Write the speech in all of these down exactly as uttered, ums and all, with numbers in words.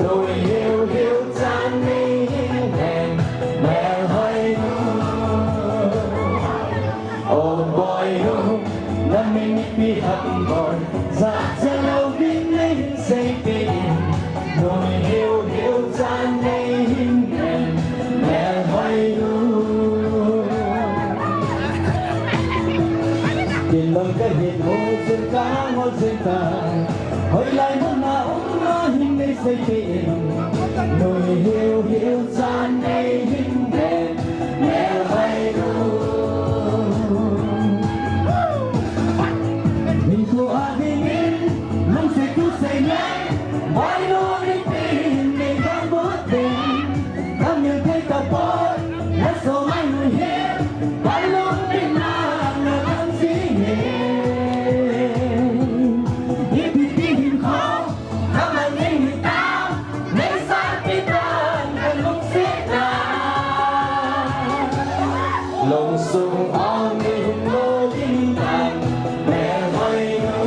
Nui hiu hiu chan nei hin hen, melhoi nu. O boi nu, na min ipi ham boi, jachat louvin nei hin seipeh in. Nui hiu hiu chan nei hin hen, melhoi nu. Tilou kahin u jing kahol jing tai. Hoilai mun a um na hin nei seipeh in. Nui hiu hiu chan nei hin hen, melhoi nu. Min khu a dingin, lungset khu sei le, boi nu ipi hin nei donbut ding. Ka mil thei tapoi, na soh mai nui hi, ka lungpina na lang jing e. Ipi ti hinkho, ka mang ding hitam, nei sanpi tan ka lungsetna. Lungsung ong nei hung lo ding tan, melhoi nu.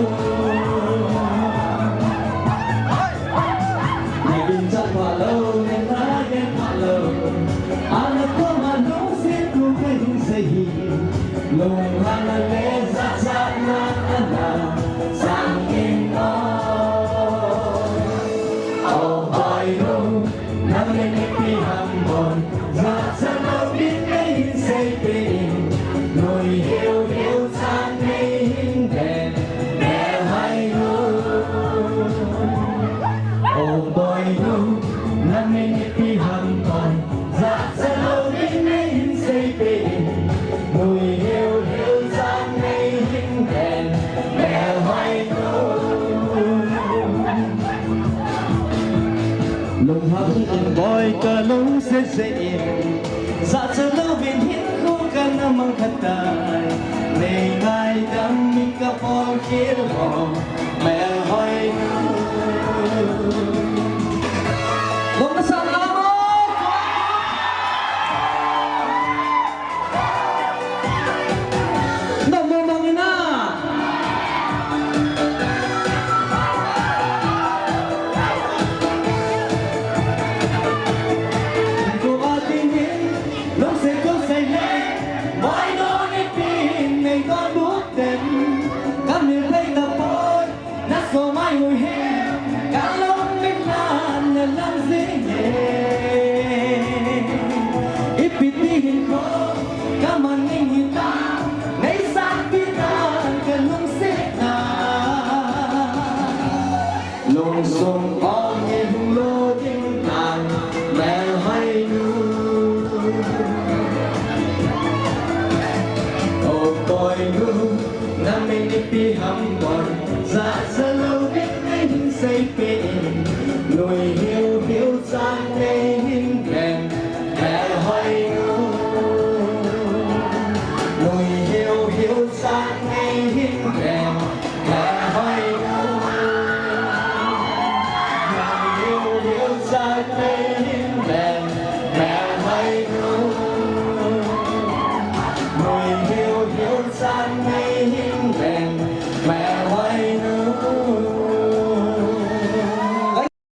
Nei bin chat pha lou, nei na gen pha lou. Ana koma lungset thu kahin sei hi. Lunghanna le jachatna ana sang in o. O boi nu, na min ipi ham boi, jachat louvin nei hin seipeh in. Nui hiu hiu chan nei hin hen, melhoi nu. O boi nu, na min ipi ham boi, jachat louvin nei hin seipeh in. Nui hiu hiu chan nei hin hen, melhoi nu. Lunghang in boi ka lungset set in, jachat louvin hinkho kana mang kha tai. Nei ngaidam in ka bolkhel ho, melhoi nu. Lung na sang na mo. Namo mangina. Ko atingin, lungset ko sei le, boi nu ipi hin nei donbut ding. Ka mil thei tapoi, na soh mai nui hi, ka lungpina na lang jing e. Ipi ti hinkho, ka mang ding hitam, nei sanpi tan ka lungsetna. Lungsung ong nei hung lo ding tan, melhoi nu. O boi nu, na min ipi ham boi, jachat louvin nei hin seipeh in. Nui hiu hiu chan nei